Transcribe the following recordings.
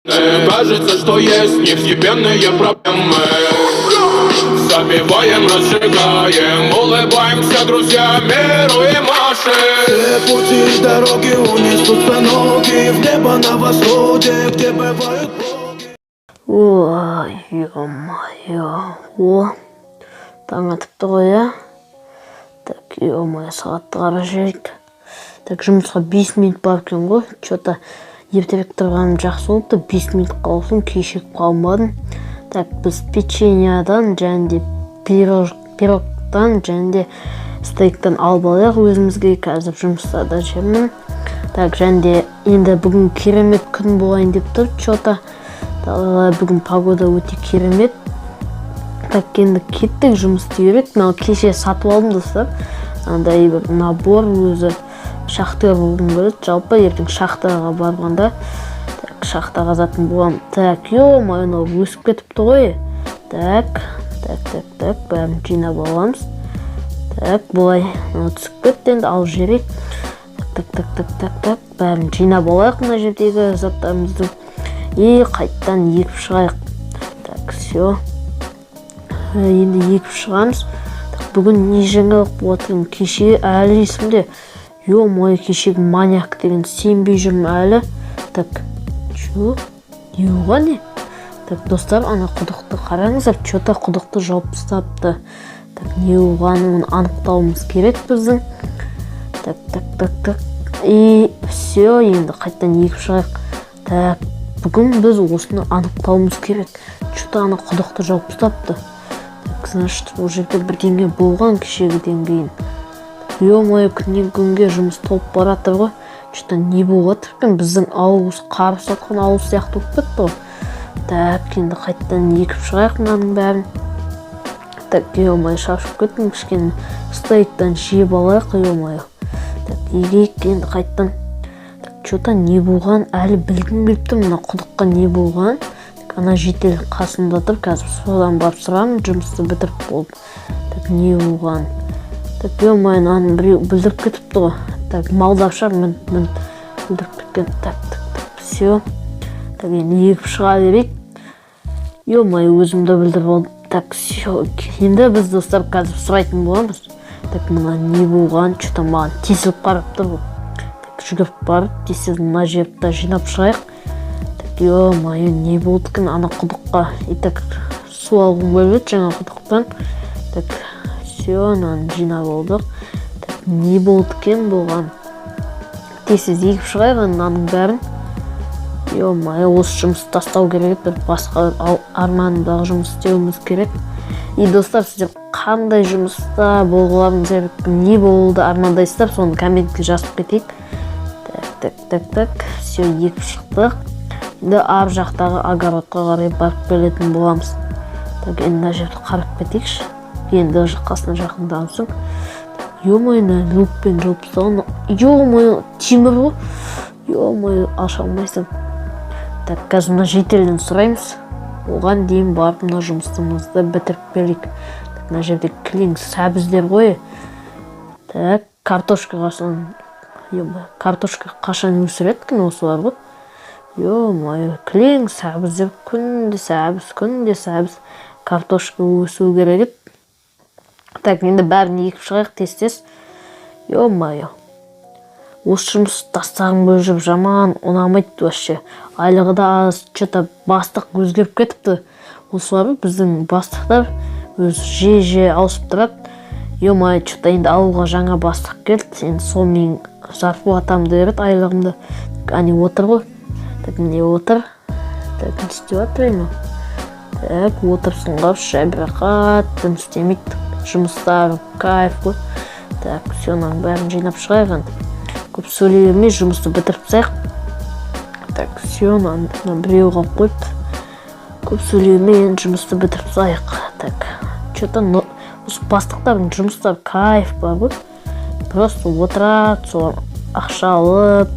Кажется, что есть невъебенные проблемы. Забиваем, разжигаем, улыбаемся друзьям, миру и Маше. Все пути дороги унесутся ноги в небо на восходе, где бывают боги. Ой, ё-моё. О, таң атыпты ғой, иә? Так, ё-моё, сағатты қарап жіберейік. Так, жұмысқа 5 минут бар екен ғой. Чё-то ертерек тұрғаным жақсы болыпты. 5 минут қалсын, кешігіп қалмадым. Так, біз печеньядан және де пирогтан және де стейктен алып алайық өзімізге. Қазір жұмыста да жүрмін. Так, және де енді бүгін керемет күн болайын деп тұр, чё-то. Бүгін погода өте керемет. Так, енді кеттік, жұмыс істеу керек. Мынау кеше сатып алдым, достар, андай бір набор. Өзі шахтер болғым келеді жалпы. Ертең шахтаға барғанда, так, шахта қазатын боламын. Так, ё-моё, мынау өсіп кетіпті ғой. Так, так, так, так, бәрін жинап аламыз. Так, былай мынау түсіп кетті, енді алып жіберейік. Так, так, так, так, так, так, бәрін жинап алайық мына жердегі заттарымызды и қайтадан егіп шығайық. Так, все, енді егіп шығамыз. Так, бүгін не жаңалық болады екен? Кеше әлі есімде, ё-моё, кешегі маньяк деген, сенбей жүрмін әлі. Так, чё, не болған, не? Так, достар, ана құдықты қараңыздар, чё-то құдықты жауып тастапты. Так, не болғанын, оны анықтауымыз керек біздің. Так, так, так, так, и все, енді қайтадан егіп шығайық. Так, бүгін біз осыны анықтауымыз керек. Чё-то ана құдықты жауып тастапты. Так, значит, ол жерде бірдеңе болған кешегіден кейін. Ё-моё, күннен күнге жұмыс толып бара жатыр ғой. Чё-то не болып жатыр екен? Біздің ауыл осы қарбыз сатқан ауыл сияқты болып кетті ғой. Так, енді қайтадан егіп шығайық мынаның бәрін. Так, ё-моё, шаршап кеттім, кішкене стейктен жеп алайық. Ё-моё, так, егейік енді қайтадан. Так, чё-то не болған, әлі білгім келіп тұр, мына құдыққа не болған. Так, ана житель қасымда тұр, қазір содан барып сұраймын жұмысты бітіріп болып. Так, не болған? Так, ё-моё, мынаны біреу бүлдіріп кетіпті ғой. Так, малдар шығар, мін мін бүлдіріп кеткен. Так, так, так, все. Так, енді егіп шыға берейік. Ё-моё, өзім де бүлдіріп алдым. Так, все, енді біз, достар, қазір сұрайтын боламыз. Так, мына не болған? Чё-то маған тесіліп қарап тұр ғой. Так, жүгіріп барып, тез мына жерді де жинап шығайық. Так, ё-моё, не болды екен ана құдыққа? И так су алғым келіп еді жаңа құдықтан. Так, все, мынаны жинап алдық. Так, не болды екен болған? Тез тез егіп шығайық енді мынаның бәрін. Ё-моё, осы жұмысты тастау керек еді, бір басқа арманымдағы жұмыс істеуіміз керек. И, достар, сіздер қандай жұмыста болғыларыңыз керек, не болуды армандайсыздар, соны комментке жазып кетейік. Так, так, так, так, все, егіп шықтық. Енді ар жақтағы огородқа қарай барып келетін боламыз. Так, енді мына жерді қарап кетейікші. Енді уже қасына жақындаған соң, ё-моё, мына лукпен жауып тастаған. Ё-моё, темір ғой, ё-моё, аша алмайсың. Так, қазір мына жительден сұраймыз, оған дейін барып мына жұмысымызды бітіріп келейік. Так, мына жерде кілең сәбіздер ғой. Так, картошка қашан, ё-моё, картошка қашан өсіреді екен осылар ғой? Ё-моё, кілең сәбіздер, күнде сәбіз, күнде сәбіз. Картошка өсу керек еді. Так, енді бәрін егіп шығайық тез тез. Ё-моё, осы жұмыс тастағым келіп жүр, жаман ұнамайды вообще, айлығы да аз. Чё-то бастық өзгеріп кетіпті. Осылар біздің бастықтар өзі жиі жиі ауысып тұрады. Ё-моё, чё-то енді ауылға жаңа бастық келді, енді сол менің зарплатамды береді, айлығымды. Әне отыр ғой. Так, міне отыр. Так, не істеп жатыр енді? Так, отырсын ғой, жайбарақат, дым істемейді, жұмыстары кайф қой. Так, все, мынаның бәрін жинап шығайық. Енді көп сөйлей бермей, жұмысты бітіріп тастайық. Так, все, мына біреу қалып қойыпты. Көп сөйлей бермей, енді жұмысты бітіріп тастайық. Так, чё-то осы бастықтардың жұмыстары кайф бар ғой, просто отырады, соған ақша алып,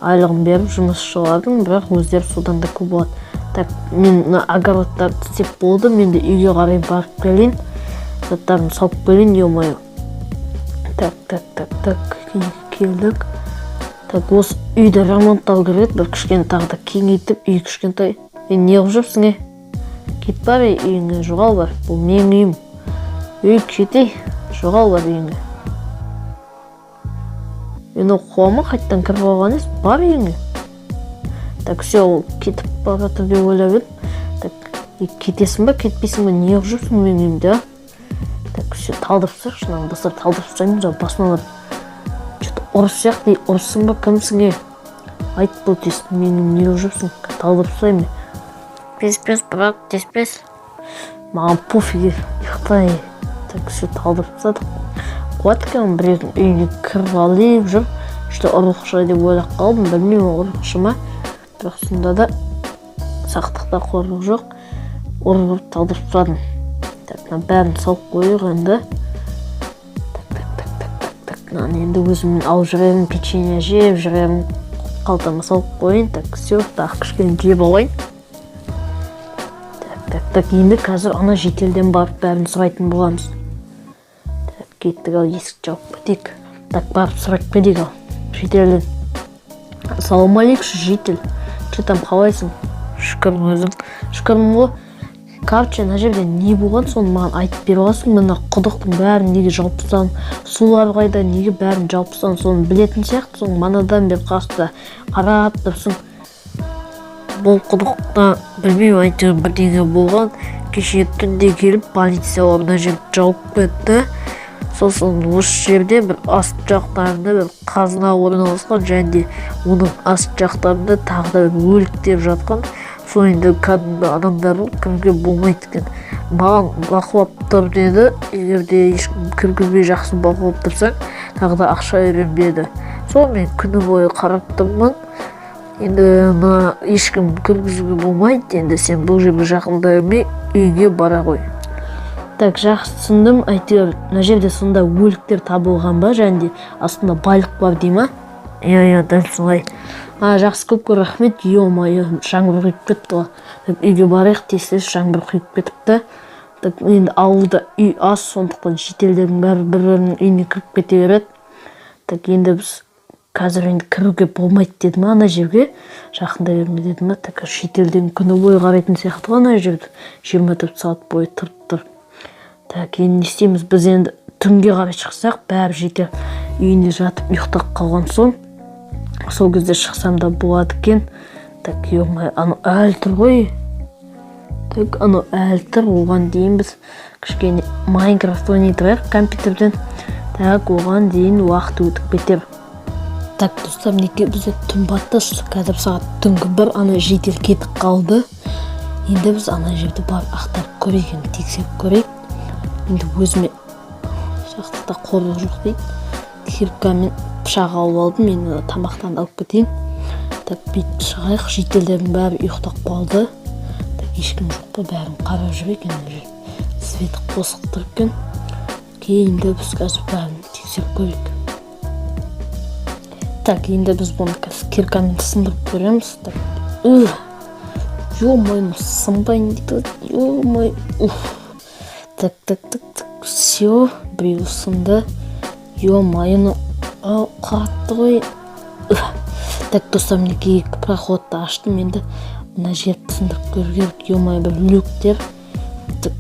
айлығын беріп жұмысшылардың, бірақ өздері содан да көп алады. Так, мен мына огородтарды істеп болдым, енді үйге қарай барып келейін, заттарымды салып келейін. Ё-моё, так, так, так, так, үйге келдік. Так, осы үйді ремонттау керек еді бір кішкене, тағы да кеңейтіп. Үй кішкентай. Е, не қылып жүрсің, е? Кет, бар, ей, үйіңе жоғал, бар. Бұл менің үйім. Ей, кет, ей, жоғал, бар үйіңе. Енді қуа ма? Қайтадан кіріп алған емес. Бар үйіңе. Так, все, ол кетіп бара жатыр деп ойлап едім. Так, е, кетесің ба, кетпейсің ба? Не қылып жүрсің менің үйімде, а? Так, все, талдырып тастайықшы мынаны, достар, талдырып тастаймыз. Ал басынан че то ұрыс сияқты. Ей, ұрыссың ба, кімсің, е? Айт, бұл тез, менің не қылып жүрсің? Талдырып тастаймын. Пес, пес, брат, теспес, маған пофиг, ұйықтай. Так, все, талдырып тастадық. Қуат екен, біреудің үйіне кіріп алып жүр. Что, ұрлықшы деп ойлап қалдым. Білмеймін, ол ұрлықшы ма, бірақ сонда да сақтықта қорлық жоқ, ұрып талдырып тастадым. Так, мына бәрін салып қояйық енді. Так, так, так, так, так, так, мынаны енді өзіммен алып жүремін, печенье жеп жүремін, қалтама салып қояйын. Так, все, тағы кішкене жеп алайын. Так, так, так, енді қазір ана жителден барып бәрін сұрайтын боламыз. Так, кеттік. Ал, есікті жауып кетейік. Так, барып сұрап кетейік. Ал, жителден. Ассалаумағалейкум, житель. Че там, қалайсың? Шүкір, өзің? Шүкірмін ғой. Короче, мына жерде не болған, соны маған айтып бере аласың ба? Мына құдықтың бәрін неге жауып тастаған? Сулар қайда? Неге бәрін жауып тастаған? Соны білетін сияқтысың, манадан бері қасында қарап тұрсың. Бұл құдықта, білмеймін, әйтеуір бірдеңе болған. Кеше түнде келіп, полиция мына жерді жауып кетті. Сосын осы жерде бір аст жақтарында бір қазына орналасқан және де оның аст жақтарында тағы да бір өліктер жатқан. Сол енді кәдімгі адамдар кіруге болмайды екен. Маған бақылап тұр деді, егер де ешкім кіргізбей, жақсы бақылап тұрсаң, тағы да ақша беремін деді. Сол мен күні бойы қарап тұрмын. Енді мына ешкім кіргізуге болмайды. Енді сен бұл жерге жақындай бермей, үйіңе бара ғой. Так, жақсы, түсіндім. Әйтеуір мына жерде сонда өліктер табылған ба және де астында байлық бар дей ма? Иә, дәл солай. А, жақсы, көп көп рахмет. Ё-моё, жаңбыр құйып кетті ғой. Так, үйге барайық тез тез, жаңбыр құйып кетіпті. Так, енді ауылда үй аз, сондықтан шетелдердің бәрі бір бірінің үйіне кіріп кете береді. Так, енді біз қазір, енді кіруге болмайды деді ма, ана жерге жақындай берме деді ма? Так, шетелден күні бойы қарайтын сияқты ғой ана жерді, 24 сағат бойы тұрып тұр. Так, енді не істейміз біз? Енді түнге қарай шықсақ, бәрі жете үйіне жатып ұйықтап қалған соң, сол кезде шықсам да болады екен. Так, ё-моё, анау әлі тұр ғой. Так, анау әлі тұр. Оған дейін біз кішкене Майнкрафт ойнай тұрайық компьютерден. Так, оған дейін уақыт өтіп кетер. Так, достар, мінекей, бізде түн батты. Қазір сағат түнгі 1. Ана житель кетіп қалды. Енді біз ана жерді барып ақтарып көрейік, енді тексеріп көрейік. Енді өзіме сақтықта қорлық жоқ дейді, киркамен пышақ алып алдым. Енді тамақтан алып кетейін. Так, бүйтіп шығайық. Жительдердің бәрі ұйықтап қалды. Так, ешкім жоқ па, бәрін қарап жүр екен. Ана жер свет қосық тұр екен. Енді біз қазір бәрін тексеріп көрейік. Так, енді біз бұны қазір киркамен сындырып көреміз. Так, ё-моё, сынбайын дейді, ё-моё. Уф, так, так, так, так, все, біреуі сынды. Ё-моё, ну қатты ғой. Так, достар, мінекей, екі проходты аштым. Енді мына жерді сындырып көру керек. Ё-моё, бір люктер. Так,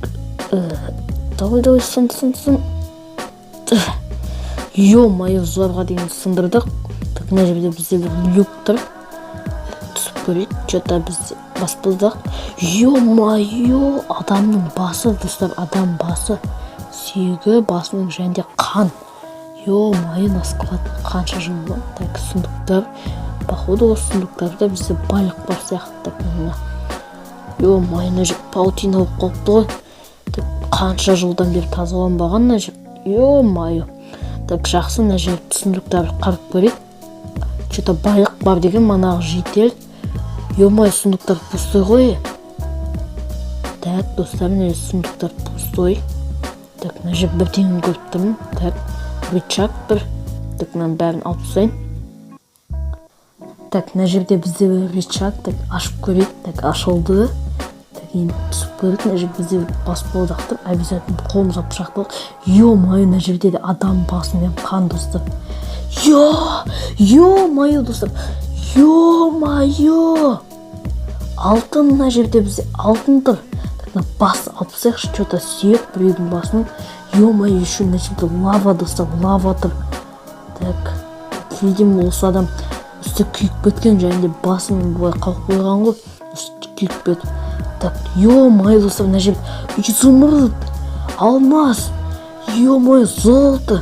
давай, давай, сын, сын, сын. Ё-моё, зорға дейін сындырдық. Так, мына жерде бізде бір люк тұр, түсіп көрейік. Че то бізде баспалдақ. Ё-моё, адамның басы, достар, адам басы, сүйегі басының және де қан. Ё-моё, мына склад қанша жыл болған? Так, сундуктар. Походу, осы сундуктарда бізде байлық бар сияқты. Так, мына, ё-моё, мына жер паутина болып қалыпты ғой. Так, қанша жылдан бері тазаланбаған мына жер, ё-моё. Так, жақсы, мына жер сундуктарды қарап көрейік. Че то байлық бар деген манағы житель. Ё-моё, сундуктар пустой ғой. Так, достар, мына жерде сундуктар пустой. Так, мына жерде бірдеңе көріп тұрмын. Так, рычаг бір. Так, мынаның бәрін алып тастайын. Так, мына жерде бізде бір рычаг. Так, ашып көрейік. Так, ашылды. Так, Енді түсіп көрейік. Мына жерде бізде баспалдақ тұр, обязательно қолымызға пышақ алайық. Ё-моё, мына жерде де адам басымен қан, достар. Ё-моё, достар, ё-моё, алтын! Мына жерде бізде алтын тұр. Так, мына бас алып тастайықшы, чё-то сүйек біреудің басының. Ё-моё, еще мына жерде лава, достар, лава тұр. Так, видимо, осы адам үсті күйіп кеткен және де басын былай қалып қойған ғой, үсті күйіп кетіп. Так, ё-моё, достар, мына жерде изумруд, алмаз, ё-моё, золото.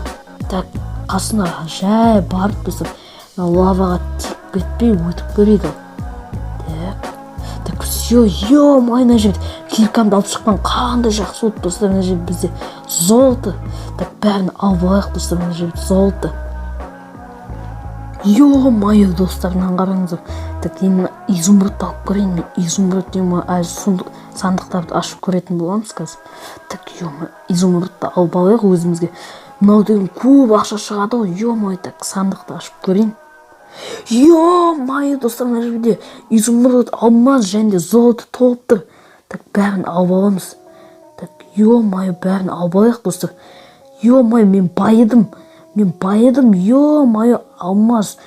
Так, қасына жай барып, достар, мына лаваға тиіп кетпей өтіп көрейік. Ал, так, так, все. Ё-моё, мына жерде киркамды алып шыққан қандай жақсы болды, достар. Мына жерде бізде золото. Так, бәрін алып алайық, достар. Мына жерде золото. Ё-моё, достар, мынаны қараңыздар. Так, енді мына изумрудты алып көрейін мен, изумруд. Ё, әлі сандықтарды ашып көретін боламыз қазір. Так, ё, изумрудты алып алайық өзімізге. Мынау деген көп ақша шығады ғой, ё-моё. Так, сандықты ашып көрейін. Ё-моё, достар, мына жерде изумруд, алмаз және де золото толып тұр. Так, бәрін алып аламыз. Так, ё-моё, бәрін алып алайық, достар. Ё-моё, мен байыдым, мен байыдым. Ё-моё, алмаз.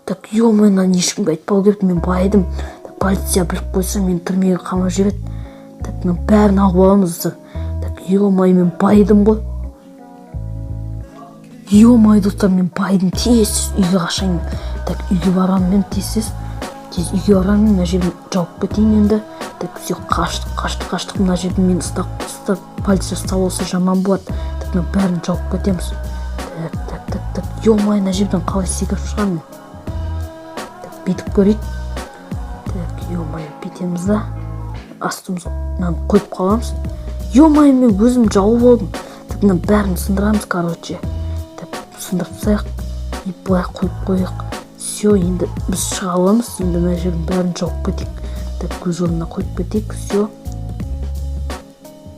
Так, ё-моё, мынаны ешкімге айтпау керек, мен байыдым. Так, полиция біліп қойса, мені түрмеге қамап жібереді. Так, мынаның бәрін алып аламыз, достар. Так, ё-моё, мен байыдым ғой. Ё-моё, достар, мен байыдым. Тез тез үйге қашайын. Так, үйге барамын мен, тез тез тез үйге барамын. Мына жерін жауып кетейін енді. Так, все, қаштық, қаштық, қаштық. Мына жерде мені ұстап, полиция ұстап алса, жаман болады. Так, мына бәрін жауып кетеміз. Так, так, так, так. Ё-моё, мына жерден қалай секіріп шығамын мен? Так, бүйтіп көрейік. Так, ё-моё, бүйтеміз да, астымызға мынаны қойып қаламыз. Ё-моё, мен өзім жауып алдым. Так, мына бәрін сындырамыз, короче. Так, сындырып тастайық и былай қойып қояйық. Все, енді біз шыға аламыз. Енді мына жердің бәрін жауып кетейік. Так, өз орнына қойып кетейік. Все,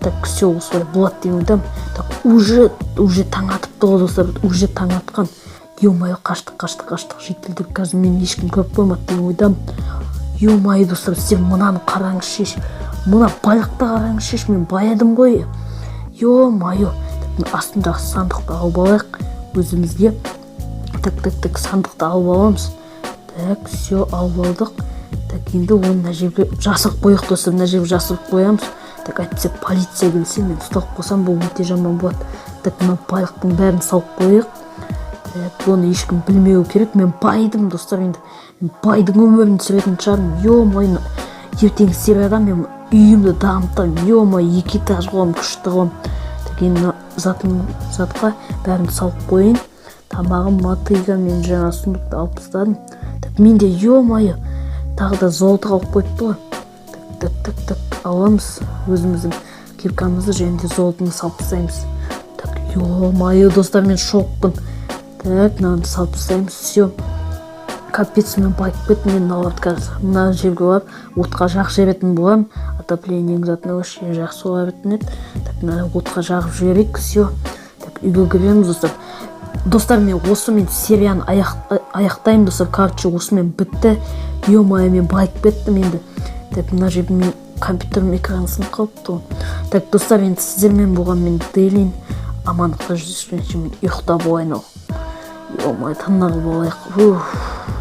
так, все, осылай болады деген ойдамын. Так, уже таң атыпты ғой, достар, уже таң атқан. Ё-моё, қаштық, қаштық, қаштық. Жетілдік. Қазір мені ешкім көріп қоймады деген ойдамын. Ё-моё, достар, сіздер мынаны қараңызшы, мына байлықты қараңызшы, мен байыдым ғой. Ё-моё. Так, астындағы сандықты алып алайық өзімізге. Так, так, так, сандықты алып аламыз. Так, все, алып алдық. Так, енді оны мына жерге жасырып қояйық, достар, мына жерге жасырып қоямыз. Так, әйтпесе полиция келсе, мен ұсталып қалсам, бұл өте жаман болады. Так, мына байлықтың бәрін салып қояйық. Так, оны ешкім білмеуі керек, мен байдым, достар. Енді мен байдың өмірін сүретін шығармын. Ё-моё, ертең серияда мен үйімді дамытамын. Ё-моё, екі этаж қыламын, күшті қыламын. Так, енді мына затым, затқа бәрін салып қояйын. Тамағым, мотыга, мен жаңа сундукты алып тастадым. Так, менде, ё-моё, тағы да золото қалып қойыпты ғой. Так, так, так, так, аламыз өзіміздің киркамызды және де золотоны салып тастаймыз. Так, ё-моё, достар, мен шокпын. Так, мынаны салып тастаймыз. Все, капец, мен байып кеттім. Мен мыналарды қазір мына жерге барып, отқа жағып жіберетін боламын. Отоплениенің затына вообще жақсы болатын еді. Так, мына отқа жағып жіберейік. Все, так, үйге кіреміз, достар. Достар, мен осымен серияны аяқтаймын, достар. Короче, осымен бітті. Ё-моё, мен байып кеттім енді. Так, мына жерде мен компьютерім экраны сынып қалыпты ғой. Так, достар, енді сіздермен болған мен, Делин. Амандықта жүздескенше. Мен ұйықтап алайын. Ал, ё-моё, тынығып алайық. Уф.